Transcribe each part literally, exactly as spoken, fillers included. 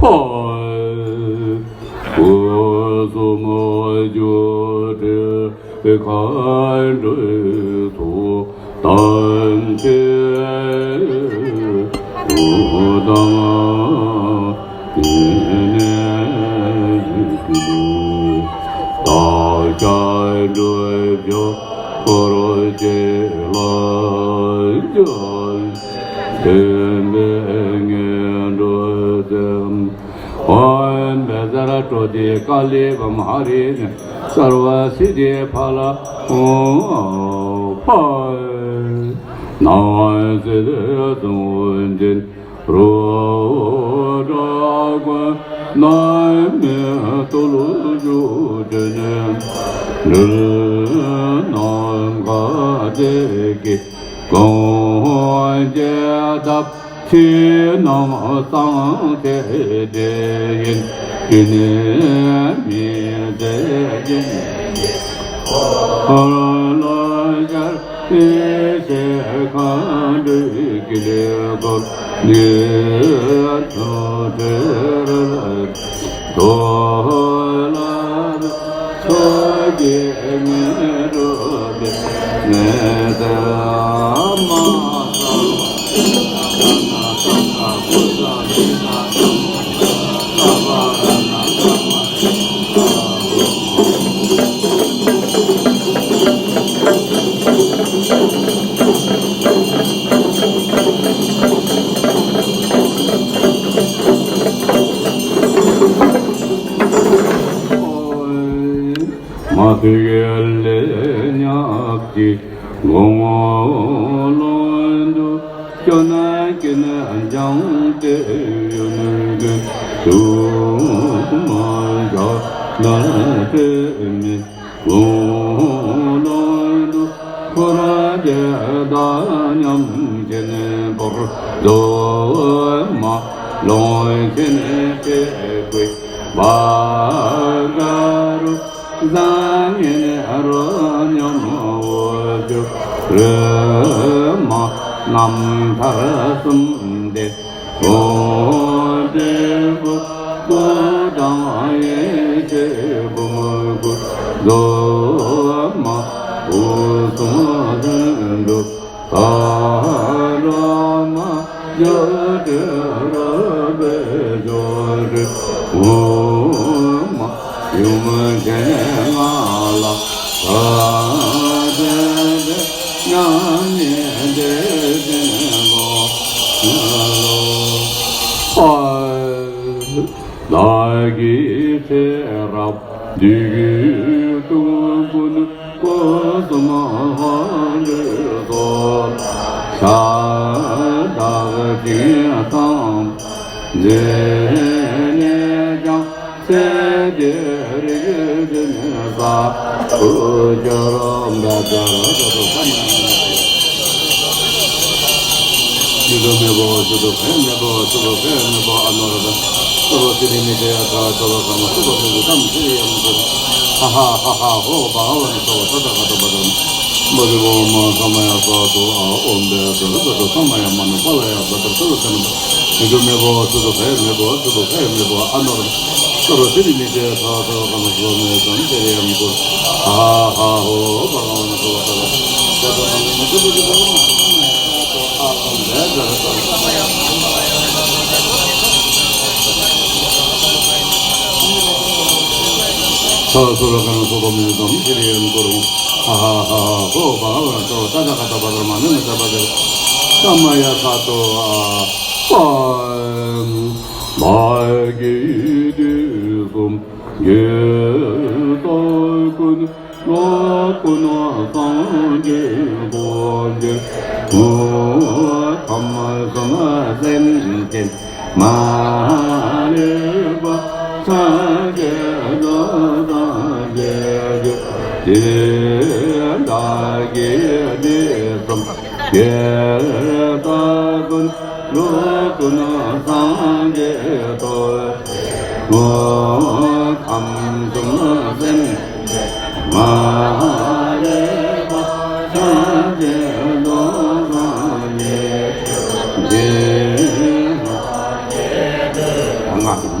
ཕར། སྐུ་གསུམ་སྒྱུ་འཕྲུལ་མཁའ་འགྲོའི་ཚོགས། ཐམས་ཅད་སྐུ་དང་དེ་ནས་སྐུ། བདག་ཅག་འགྲོ་བའི་འཁོར་བཅས་ལ། བདེན་པའི་ངེས་འགྲོ་སེམས། ཨོཾ་བཛྲ་ཀྲོ་དྷི་ཀཱ་ལི་བ་མ་ཧཱ་རི་ནི་སརྦ་སིདྡྷི་ཕ་ལ་ཧཱུྃ་ཕཊ། ནང་སྲིད་གསུམ་འཛིན་རུ་དྲག་པོ། གནམ་མེད་དུ་བླུགས་བཅུག་བྱས་ནས། འགྲུལ་རྣམས་ག་དེ་སྐྱེ། གང་བྱས་བཏབ། ཕྱི་ནང་གསང་ཐེག་དེ་ཡིན། དེ་ནས་མི་ཚེ་སྦྱིན་འོ་ལོ་ཤར། ཡེ་ཤེས་མཁའ་འགྲོའི་དཀྱིལ་འཁོར་ནས། ཐུགས་ཁྲོས་རལ་གྲི་ལ་ཕྱོགས་ཀྱི་མི་འགྲོ་བའི་གནས་དེར་མ་ཚང་བ། མ་ཐུག་ལས་ཉག་གཅིག་དགུང་ལོ་འདུ། སྐྱོ་ན་སྐྱིད་ན་སྦྱངས་ཏེ་ཡོད་ནུས་ཀྱི། དུ་མ་བཞག་ན་དེ་མིན་དགུང་ལོ་འདུ། འཁོར་དེ་དག་ཉམས་ཆེན་པོར། རྫོགས་མ་ལོངས་ཆེན་ཏེ་ཀུན་བ་ག་རུ། བཟང་ངན་རོ་སྙོམས་འོ་ཅོག་རོལ་མོ་རྣམ་ཐར་གསུམ་ལྡན་གོ་འདྲེན་བུ། སྐུ་དང་ཡེ་ཤེས་བུམ་སྐུ། རྫོགས་མ་སྐུ་གསུམ་ལྷུན་གྲུབ། ག་ར་མ་སྒྱུ་འཕྲུལ་རོལ་པའི་སྒྱུ་འཕྲུལ། འོ་མ་ཡུམ་ཆེན་ལྔ་ལ་ག་དེ་དེ་མཉམ་ཉིད་དེ་བཞིན་ནོ། ཨ། བདག་གིས་ཚེ་རབས་འདི་ཡི་དུས་ཀུན། སྐུ་གསུམ་ཧོ་འདྲེ་སོགས་ཤ་སྟག་ཅིང་ཐང་མཛད་ནས་ཀྱང་། ཚེ་འདིར་རིག་འཛིན་ས་བཅུར་འབད་དེ། ཉིད་དུ་མེད་པའོ། སུ་དུ་ཕན་མེད་པའོ། སུ་དུ་ཕན་མེད་པའོ། ཨ་ནོ་ར་དང་། སུ་རོ་སི་རི་མི་ཏྲེ་ཡ་ཐ་སུ་རོ་ཀ་མ་སུ་རོ་མི་རུ་ཏམ་སི་རི་ཡམ་སུ། ཧ་ཧ་ཧ་ཧ་ཧོ་བྷ་ག་ཝ་ན་སོ་བ་ཏ་ཏ་ག་ཏ་བ་དམ། མ་རི་བོ་མ་ས་མ་ཡ་སྭ་དུ་ཨ། ཨོམ་བེ་སུ་རུ་ཏ་ཏུ་ས་མ་ཡ་མ་ནུ་པ་ལ་ཡ་སྭ་ཏུ་སུ་རུ་ཏ་ནུ། ཉིད་དུ་མེད་པའོ། སུ་དུ་ཕན་མེད་པའོ། སུ་དུ་ཕན་མེད་པའོ། ཨ་ནོ་ར་དང་། སུ་རོ་སི་རི་མི་ཏྲེ་ཡ་ཐ་སུ་རོ་ཀ་མ་སུ་རོ་མི་རུ་ཏམ་སི་རི་ཡམ་སུ། ཧ་ཧ་ཧ་ཧོ་བྷ་ག་ཝ་ན་སོ་བ་ཏ་ཏ། ས་སུ་ར་ཀ་ན་སོ་བ་མི་དམ་ཤི་རི་ཡན་ཀུ་རུ། ཧ་ཧ་ཧ་ཧོ་བྷ་ག་ཝ་ན་སོ་བ་ཏ་ཏ་ག་ཏ་བ་དར་མ་ནི་ནི་ཏ་བ་དར། ས་མ་ཡ་སྭ་དུ་ཨ། ཨ་བྷ་གི་དུས་གསུམ་དགེ་ཚོགས་ཀུན། ལོ་ཀུན་སངས་རྒྱས་རྡོ་རྗེ་སྐུ། ཁམས་གསུམ་སེམས་ཅན་མ་ལུས་པ། སངས་རྒྱས་རྡོ་རྗེ་རྗེ་བདག་གིས་དུས་གསུམ་དགེ་ཚོགས་ཀུན། ལོ་ཀུན་སངས་རྒྱས་རྡོ། ཁམས་གསུམ་སེམས་མ་ལུས་པ། སངས་རྒྱས་རྡོ་རྗེ་རྗེ་བདག་གིས་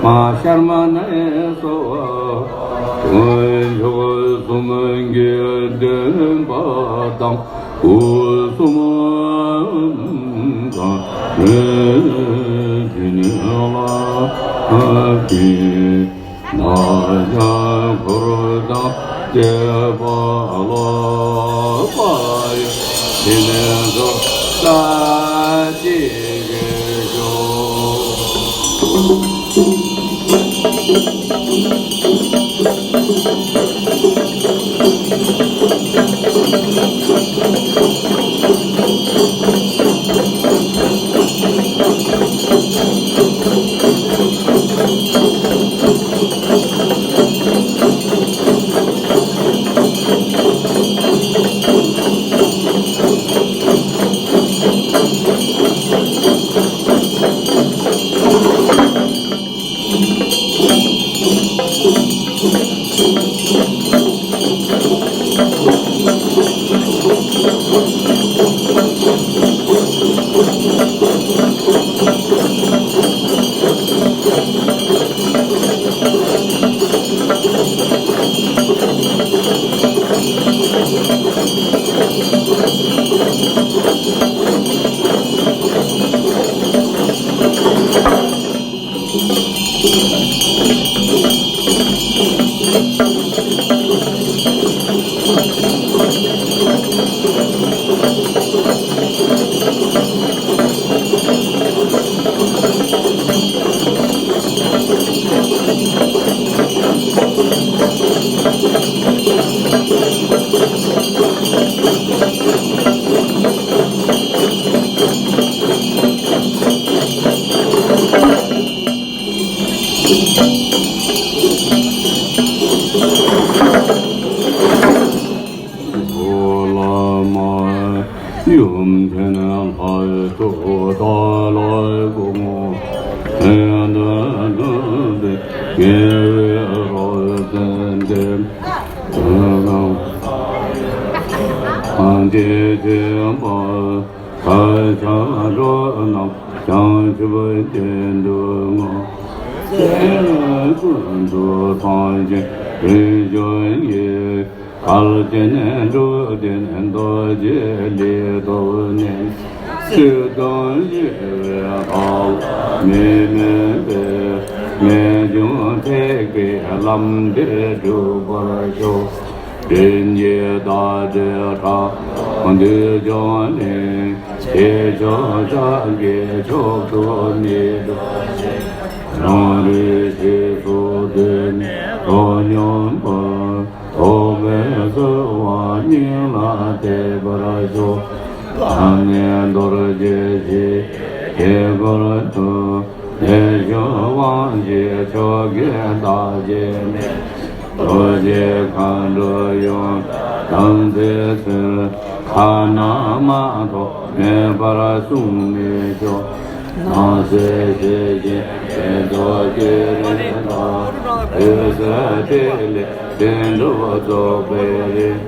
མ་ཤར་མ་ནས་སོ། དཀོན་མཆོག་གསུམ་གྱི་བདེན་པ་དང་། སྐུ་གསུམ་གང་རུང་དྲིན་ལ་ཕྱིན། ན་ཡང་འཁོར་དང་བཅས་པ་ལ་བག་ཡོད་ཕྱིན་དྲུག་ལ་ཅི་དགེ་ཤོག། ཡུམ་ཆེན་ལྷ་ཚོགས་དག་ལ་དགོངས། ཕན་དང་ལྡན་པའི་དགེ་བའི་རོ་བརྩོན་ཏེ། ཐམས་ཅད་མཁྱེན་པ་ཤཱཀྱ་གྲོ་ལ་བྱང་ཆུབ་ཀྱི་འདུན་མ། སེམས་ཀུན་ཏུ་ཐམས་ཅད་རིན་ཆེན་གྱི། གལ་ཆེན་འབྲུ་བདུན་རྡོ་རྗེ་ལས་ཐོབ་ནས། སྲིད་དང་ཞི་བའི་ལྟ་བ་མི་དམན་པའི། རྨད་བྱུང་ཐེག་པའི་ལམ་འདིར་འཇུག་པར་ཤོག། འདྲེན་བྱེད་དག་དེ་ཁྲག་འཐུང་འདོད་ཀྱང་ནི། ཆོས་མཆོག་ཕྱག་རྒྱའི་མཆོག་ཏུ་མི་འགྲོ་ཞིང་། རང་རིག་ཞེས་སུ་བཏུད་ནས་འགྲོ་སྙམ་པ། རྟོགས་པའི་བསིལ་བ་སྙིང་ལ་འདེབས་པར་ཤོག། ལམ་ནས་རྡོ་རྗེ་འཆང་དཀྱིལ་འཁོར་དུ། ལས་མཆོག་དབང་བཞིའི་མཆོག་དགེ་བདག་བྱས་ནས། རྡོ་རྗེ་མཁའ་འགྲོ་ཡུམ་དམ་པའི་ཚུལ། ཁ་ན་མ་ཐོ་མེད་པར་གསུང་ནས་ཤོག། སྣང་སྲིད་ཞི་ཞིང་ཕྱིར་ལྡོག་གི་རིམ་དང་། འོད་གསལ་ཐིག་ལེ་བདུན་གྲུབ་རྫོགས་པའི་རིམ།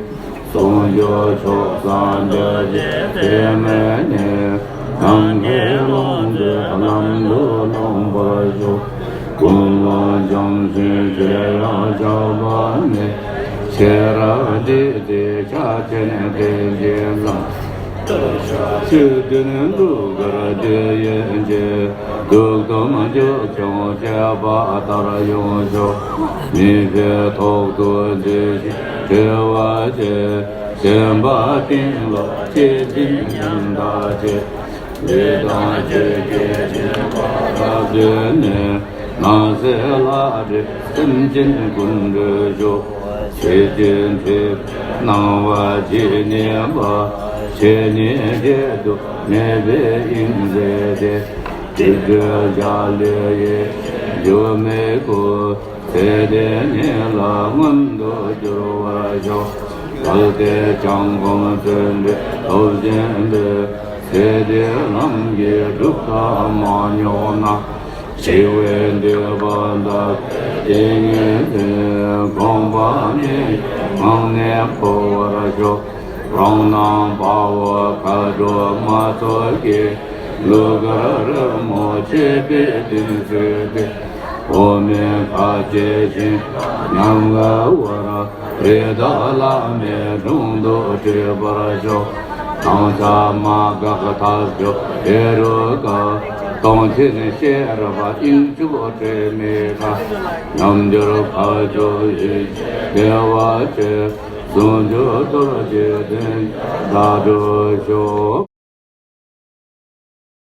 ཟུང་འཇུག་མཆོག་གསུམ་འདུ་བྱེད་ཐོགས་མེད་ནས། ནམ་མཁའི་ཀློང་དུ་ལམ་དུ་ལྷུང་བར་ཤོག། ཀུན་སློང་བྱང་སེམས་ཆེར་ཡང་ཆགས་པ་མེད། ཤེས་རབ་འདི་ཡིས་ཕྱག་ཕྱི་ནས་བསྟན་ཅིང་བཟང་། ཆོས་འདི་ནི་གདུགས་དཀར་འདི་ཡིན་གྱི། གདུགས་དམ་རྒྱུད་ཀྱང་བཅས་པ་ལྟར་ཡོངས་ཤོག། མི་ཕྱེད་ཐོག་ཏུ་འཛིན་ཞིང་བྲི་བར་བྱེད། ཞེན་པ་གཏིང་ལ་སྐྱེ་ཞིང་ཉམ་ཐག་ཆེ། ལུས་དང་ལྕེ་བརྒྱད་སྦྱིན་པ་རབ་བརྗོད་ནས། སྣང་སྲིད་ལྷ་འདྲེ་སེམས་ཅན་ཀུན་སྒྲོལ་ཤོག། ཤེས་བྱའི་འཁྲིད་སྣང་བ་ཇི་སྙེད་པ། ཆོས་ཉིད་བརྗོད་དུ་མེད་པའི་དབྱིངས་མཛད་དེ། སྡིག་སྒྲིབ་བྱ་ལས་ཡེ་ཤེས་འགྱུ་མེད་སྐུ། ཚེ་འདི་ཉིད་ལ་མངོན་དུ་འགྱུར་བར་ཤོག། གལ་ཏེ་བྱང་སྒོམ་བརྩོན་འགྲུས་སྟོབས་ཆེན་པས། ཚེ་འདིའི་ལམ་གྱི་སྒྲུབ་ཐབས་མ་མྱོང་ན། འཆི་བའི་འདོད་པ་འདའ་བའི་ཏིང་ངེ་འཛིན། དགོངས་པ་མཉམ་པའི་ངང་ནས་འཁོར་བར་ཤོག། རང་སྣང་དཔའ་བོ་མཁའ་འགྲོ་མ་ཚོགས་ཀྱིས། གདུགས་དཀར་རོལ་མོ་ཆེ་བའི་གདན་བསུས་ཏེ། འོག་མིན་ཁ་བྱེ་ཞིང་ཉམས་དགའ་བར། རི་དྭགས་ལྷ་མིའི་དྲུང་དུ་བགྲོད་པར་ཤོག། སྣང་གྲགས་མ་འགགས་ཐབས་སྐྱོ་ཧེ་རུ་ཀ། སྟོང་ཆེན་ཤེས་རབ་དབྱིངས་ཕྱུག་དྲི་མེད་མཁའ། མཉམ་གྱུར་འཕགས་མཆོག་ཡེ་ཤེས་བདེ་བ་ཆེ། ཟུང་འཇུག་རྡོ་རྗེ་གདན་བདག་སྒྲུབ་ཤོག།